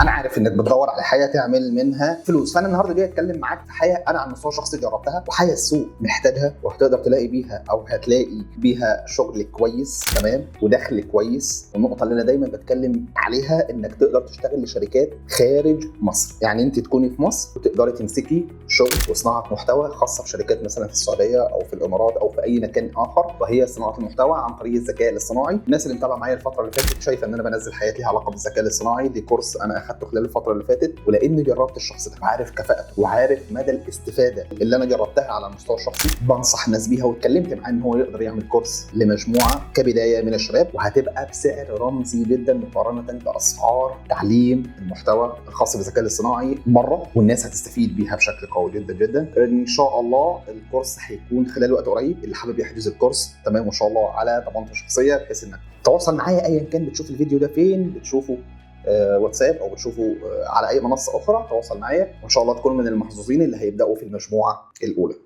انا عارف انك بتدور على حاجة تعمل منها فلوس، فانا النهارده جاي اتكلم معاك في حاجة انا على المستوى الشخصي جربتها، وحاجه السوق محتاجها، وهتقدر تلاقي بيها او هتلاقي بيها شغل كويس، تمام، ودخل كويس. والنقطة اللي انا دايما بتكلم عليها انك تقدر تشتغل لشركات خارج مصر، يعني انت تكوني في مصر وتقدري تمسكي شغل وصناعة محتوى خاصة بشركات مثلا في السعودية او في الامارات او في اي مكان اخر، وهي صناعة المحتوى عن طريق الذكاء الاصطناعي. الناس اللي متابعه معايا الفترة اللي فاتت شايفه ان انا بنزل حاجات ليها علاقة بالذكاء الاصطناعي، دي كورس انا اخدته خلال الفترة اللي فاتت، ولاني جربت الشخص ده وعارف كفاءته وعارف مدى الاستفادة اللي انا جربتها على المستوى الشخصي، بنصح الناس بيها، واتكلمت معاه ان هو يقدر يعمل كورس لمجموعة كبداية من الشباب، وهتبقى بسعر رمزي جدا مقارنة باسعار تعليم المحتوى الخاص بالذكاء الاصطناعي بره، والناس هتستفيد بيها بشكل قوي جدا جدا. ان شاء الله الكورس هيكون خلال وقت قريب، اللي حابب يحجز الكورس تمام وان شاء الله على ضمانته الشخصية، بحيث انك تواصل معايا ايا كان بتشوف الفيديو ده فين، بتشوفه واتساب او بتشوفه على اي منصة اخرى، تواصل معايا وان شاء الله تكون من المحظوظين اللي هيبداوا في المجموعة الاولى.